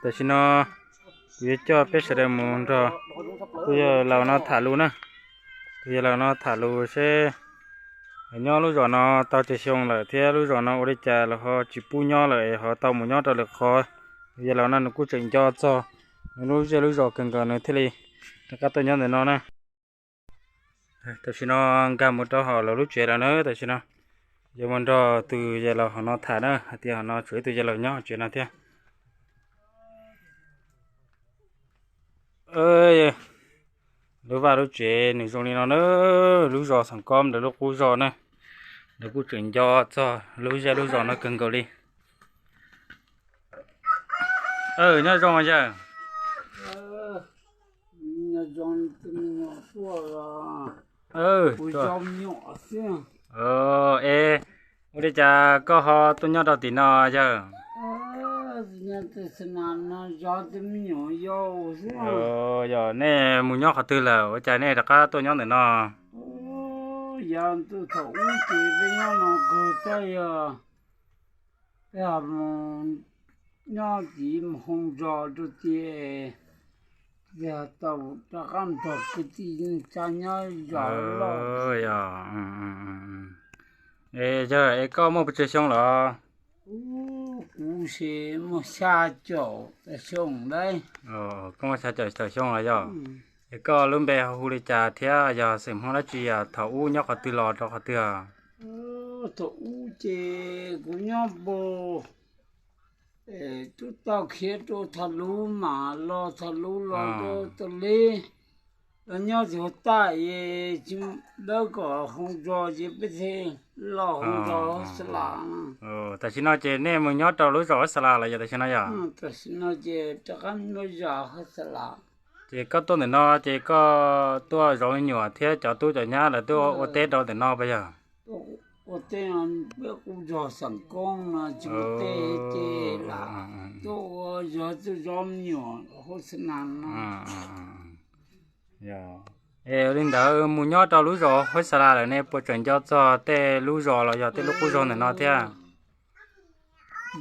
Tam sim no kuv yuav coj peb sawv daws mus nrog tus yawg laus no tham lus na. Tus yawg laus no tham lus seb nyob lub zos no tau tsawg xyoo lawm thiab lub zos no ua li cas los ho tsis pub nyob lawm ho tau mus nyob rau lwm qhov. Tus yawg laus no nws kuj tseem nco txog nws lub zej lub zos kawg nkaus nws thiaj li rov qab tuaj nyob ntawm no na. Tam sim no nkag mus rau hauv lawv lub tsev lawm na. Tam sim no yuav mus nrog tus yawg laus hauv no tham na hais tias hauv no tshuav ib tug yawg laus nyob hauv tsev no thiab. Lub vaj lub tsev nws zoo li no na. Lub zos Xeem Kob ntawm lub qub zos na, lawv kuj tseem nco txog lub zej lub zos no kawg nkaus li. Nyob zoo yawg. Es ua li cas koj ho tuaj nyob rau tim no yawg? Yog nej mus nyob qhov twg lawm ua cas nej rov qab tuaj nyob ntawm no? Yog thaum ub ces peb nyob no kawg, tab yog peb ho mus nyob tid mus hoo zos rau tias, yog tau rov qab nrog kwv tij neej tsa nyob zos loj. Yog, es koj muaj pes tsawg xyoo lawm? Kuv ces muaj xya caum tawm xyoo lawm. Koj muaj xya caum tawm xyoo lawm yog? Es koj lub npe hu li cas thiab yog xeem Hmoob dab tsi, yog thaum ub nyob qhov twg los rau qhov twg? Thaum ub ces kuv nyob puag, tub tau khiav rau Thaj Lub mas los Thaj Lub los rau Tau Leb, los nyob txog huv taj es tsis dawb kom hoo zos ces peb thiaj los hoo zos Huab Xa Las. Tam sim no ces nej mus nyob rau lub zos Huab Xa Las los yog tam sim no yog? Tam sim no ces rov qab nyob zos Huab Xa Las. Ces koj tuaj ntawm no ces koj tuaj zov me nyuam thiab cov tub cov nyab lawv tuaj ua teb rau ntawm no puas yog? Ua teb no, peb qub zos Xeem Koob no tsis ua teb ces lam tuaj ua zos, tuaj zov me nyuam Huab Xa Las no. Es li ntawd mus nyob rau lub zos Huab Xa Las lawm nej puas tseem nco txog tej lub zos los yog tej lub qub zos ntawm no thiab?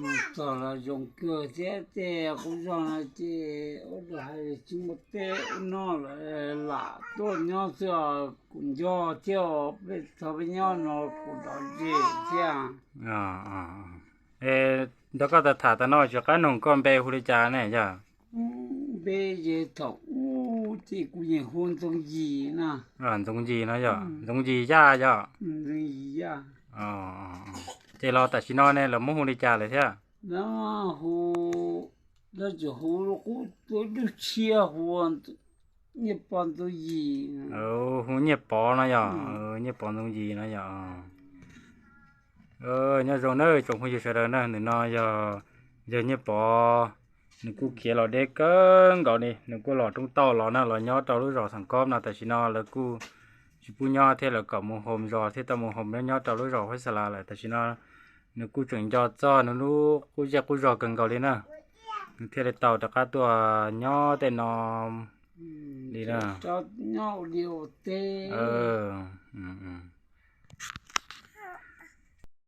Mus txog los zoo kawg thiab, tej qub zos no ces ua rau hais tsis muaj teb ua noj lawm, lam tuaj nyob xwb os. Kuv nco thiab, peb thaum peb nyob no kuv dov zem thiab. Es nrog koj tham tham tas no tsis qab nug koj npe hu li cas ne yog? Npe ces thaum ub ces kuv yeej hu Ntxoov Yim na. Ntxoov Yim no yog? Ntxoov Yim Yaj yog? Ntxoov Yim Yaj. Ces los tam sim no ne lawv muab hu li cas lawm thiab? Lawv hu, lawv tseem hu lub qub tuaj dub tshiab hu Nyiaj Pov Ntxoov Yim. Hu Nyiaj Pov no yog? Nyiaj Pov Ntxoov Yim no yog? Nyob zoo na tsoom phooj ywg sawv daws na, ntawm no yog yawg Nyiaj Pov, nws kuj khiav los deb kawg nkaus li, nws kuj los roob tauj los na, los nyob rau lub zos Xeem Kob no, tam sim no lawv kuj tsis pub nyob thiab, lawv kom mus hoos zos thiab tau mus hoos nyob rau lub zos Huab Xa Las lawm. Tam sim no nws kuj tseem nco txog nws lub qub zej qub zos kawg nkaus li na, nws thiaj li tau rov qab tuaj nyob tej no li na. Nyob ua liaj ua teb.